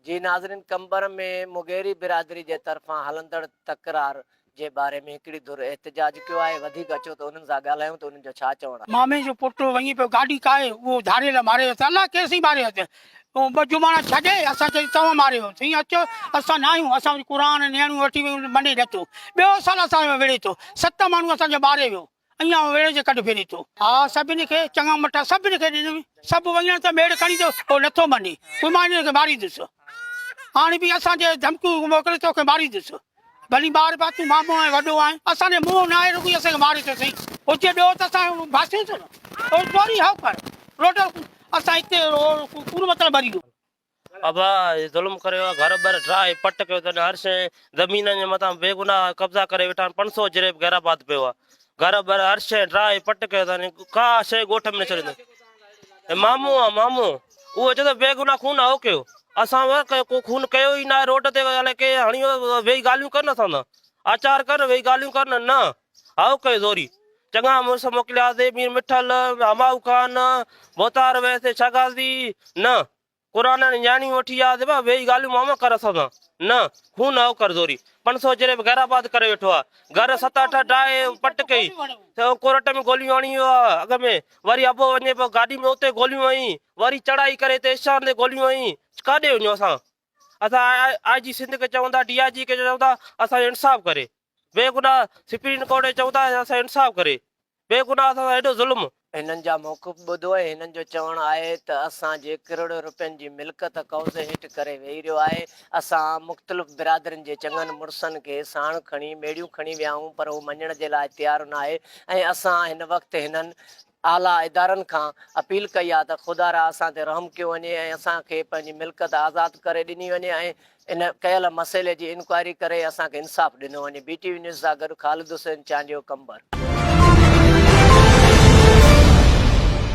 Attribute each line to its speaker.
Speaker 1: جي ناظرين قمبر ۾ مغيري برادري جي طرفان هلندڙ تڪرار جي باري ۾ هڪڙي ڌر احتجاج ڪيو آهي وڌيڪ اچو ته انهن سان ڳالهايون ته انهن جو ڇا چوڻ آهي.
Speaker 2: مامي جو پٽ وڃي پيو گاڏي ڪاهي اهو ڌاڙيل ماري ويس الله ڪيسين ماري ويس اهو ٻه جماڻا ڇڏي اسان چيس توهان ماري ويو سائين اچو اسان نه آهيون اسان وري قرآن نياڻيون وٺي ويون مڃي نٿو ٻيو سال اسان وڙهي ٿو ست ماڻهو اسان جو ماري ويو اڃا ويڙهه جي ڪڍ ڦري ٿو. ها سڀني کي چڱا مٺا سڀني کي ڏنم سڀ وڃڻ ته ميڙ کڻي ٿو هو نٿو مڃي پوء مان هن کي ماريندس هاڻي به اسان جي ڌمڪيون موڪلي توکي ماريندس ڀلي مار پا تون مامو آهين وڏو آهين اسان جي منهن نه آهي رڳو اسان کي ماري ٿو سهي هجي ٻيو ته اسان ڀاسيون ٿو نه زوري هو ڪر روڊ اسان هتي ڪوڙ مطلب مري ويو.
Speaker 3: ابا ظلم ڪريو آ گهر ٻر ڊاهي پٽ ڪيو اٿن هر شيء زمينن جي مٿان بيگناهه قبضا ڪري ويٺا آهن 500 جريب غير آباد پيو آ گهر ٻر هر شيء ڊاهي پٽ ڪيو اٿن ڪا شيء ڳوٺ ۾ نه ڇڏيو اٿن مامو آ مامو اهو چئي ٿو بيگناهه خون آ ڪيو اسان ڪو خون ڪيو ئي نه آهي روڊ تي الائي ڪي هڻي ويهي ڳالهيون ڪن اسان سان آچار ڪن ويهي ڳالهيون ڪن نه هائو ڪيو زوري چڱا مڙس موڪلياسي مير مٺل همائو خان ڀوتار ويس شاگازي نه قرآن نياڻيون وٺي آياسي با ويهي ڳالهيون ماما ڪر اسان سان نه خون هائو ڪر زوري 500 جريب غير آباد ڪري ويٺو آ گهر ست اٺ ڊاهي پٽ ڪئي ڪورٽ ۾ گوليون هڻي ويو آ اڳ ۾ وري ابو وڃي پيو گاڏي ۾ اتي گوليون هنئي وري چڙهائي ڪري هتي اشان تي گوليون هنئي ڪاڏي وڃون اسان اسان آء جي سنڌ کي چون ٿا ڊي I جي کي چون ٿا اسان جو انصاف ڪري بيگناهه سپريم ڪورٽ کي چئون ٿا اسان سان انصاف ڪري بيگناهه اسان سان ايڏو ظلم.
Speaker 1: هنن جا موقف ٻڌو ۽ هنن جو چوڻ آهي ته اسان جي ڪروڙين روپين جي ملڪيت قبضي هيٺ ڪري ويهي رهيو آهي، اسان مختلف برادرين جي چڱن مڙسن کي ساڻ کڻي ميڙيون کڻي ويا آهيون پر هو مڃڻ جي لاء تيار ناهي ۽ اسان هن وقت هنن اعليٰ ادارن کان اپيل ڪئي آهي ته خدارا اسان تي رحم ڪيو وڃي ۽ اسان کي پنهنجي ملڪيت آزاد ڪري ڏني وڃي ۽ ان ڪيل مسئلي جي انڪوائري ڪري اسان کي انصاف ڏنو وڃي. بي ٽي وي نيوز سان گڏ خالد حسين چانڊيو، قمبر.